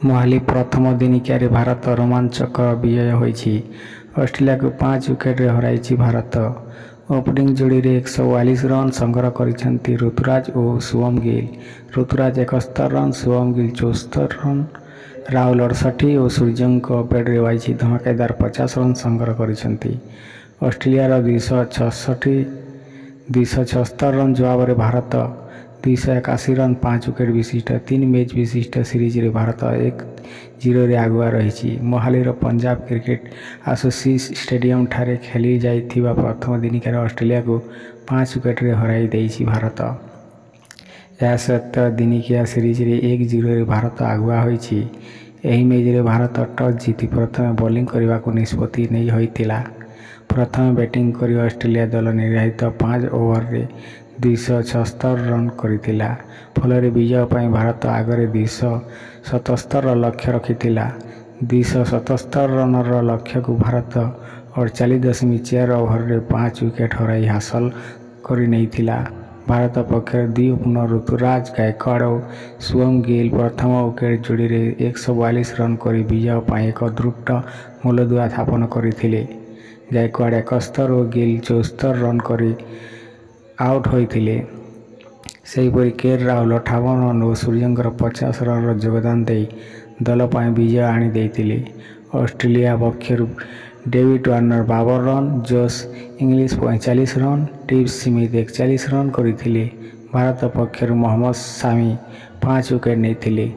ମୋହାଲି ପ୍ରଥମ ଦିନିକିଆରେ ଭାରତ ରୋମାଞ୍ଚକର ବିଜୟ ହୋଇଛି। ଅଷ୍ଟ୍ରେଲିଆକୁ 5 ୱିକେଟରେ ହରାଇଛି ଭାରତ। ଓପନିଂ ଯୋଡ଼ିରେ 142 ରନ୍ ସଂଗ୍ରହ କରିଛନ୍ତି ଋତୁରାଜ ଓ ଶୁଭମ ଗିଲ୍। ଋତୁରାଜ 71 ରନ୍, ଶୁଭମ ଗିଲ୍ 74 ରନ୍, ରାହୁଲ 68 ଓ ସୂର୍ଯ୍ୟଙ୍କ ବ୍ୟାଟ୍ରେ 22 ଧମାକାଦାର 50 ରନ୍ ସଂଗ୍ରହ କରିଛନ୍ତି। ଅଷ୍ଟ୍ରେଲିଆର 276 ରନ୍ ଜବାବରେ ଭାରତ 281 ରନ୍। 5 ୱିକେଟ୍ ବିଶିଷ୍ଟ 3 ମ୍ୟାଚ୍ ବିଶିଷ୍ଟ ସିରିଜରେ ଭାରତ 1-0ରେ ଆଗୁଆ ରହିଛି। ମୋହାଲିର ପଞ୍ଜାବ କ୍ରିକେଟ ଆସୋସିଏସନ୍ ଷ୍ଟାଡିୟମଠାରେ ଖେଳାଯାଇଥିବା ପ୍ରଥମ ଦିନିକିଆରେ ଅଷ୍ଟ୍ରେଲିଆକୁ 5 ୱିକେଟରେ ହରାଇ ଦେଇଛି ଭାରତ। ଏହା ସହିତ ଦିନିକିଆ ସିରିଜରେ 1-0ରେ ଭାରତ ଆଗୁଆ ହୋଇଛି। ଏହି ମ୍ୟାଚରେ ଭାରତ ଟସ୍ ଜିତି ପ୍ରଥମେ ବୋଲିଂ କରିବାକୁ ନିଷ୍ପତ୍ତି ହୋଇଥିଲା। ପ୍ରଥମେ ବ୍ୟାଟିଂ କରି ଅଷ୍ଟ୍ରେଲିଆ ଦଳ ନିର୍ଦ୍ଧାରିତ 5 ଓଭରରେ 276 ରନ୍ କରିଥିଲା। ଫଳରେ ବିଜୟ ପାଇଁ ଭାରତ ଆଗରେ 277 ଲକ୍ଷ୍ୟ ରଖିଥିଲା। 277 ରନର ଲକ୍ଷ୍ୟକୁ ଭାରତ 48.4 ଓଭରରେ 5 ୱିକେଟ୍ ହରାଇ ହାସଲ କରିନେଇଥିଲା। ଭାରତ ପକ୍ଷରୁ ଦୁଇ ଓପନର ଋତୁରାଜ ଗାଏକ୍ୱାଡ ଓ ଶୁଭମ ଗିଲ୍ ପ୍ରଥମ ୱିକେଟ୍ ଯୋଡ଼ିରେ 142 ରନ୍ କରି ବିଜୟ ପାଇଁ ଏକ ଦୃଢ଼ ମୂଳଦୁଆ ସ୍ଥାପନ କରିଥିଲେ। ଗାଏକ୍ୱାଡ 71 ଓ ଗିଲ୍ 74 ରନ୍ କରି ଆଉଟ୍ ହୋଇଥିଲେ। ସେହିପରି କେ ଏଲ୍ ରାହୁଲ 58 ରନ୍ ଓ ସୂର୍ଯ୍ୟଙ୍କର 50 ରନ୍ର ଯୋଗଦାନ ଦେଇ ଦଳ ପାଇଁ ବିଜୟ ଆଣି ଦେଇଥିଲେ। ଅଷ୍ଟ୍ରେଲିଆ ପକ୍ଷରୁ David Warner 52 run, Josh Inglis 45 run, Steve Smith 41 run କରିଥିଲେ। ଭାରତ ପକ୍ଷରୁ ମହମ୍ମଦ ସାମି 5 ୱିକେଟ୍ ନେଇଥିଲେ।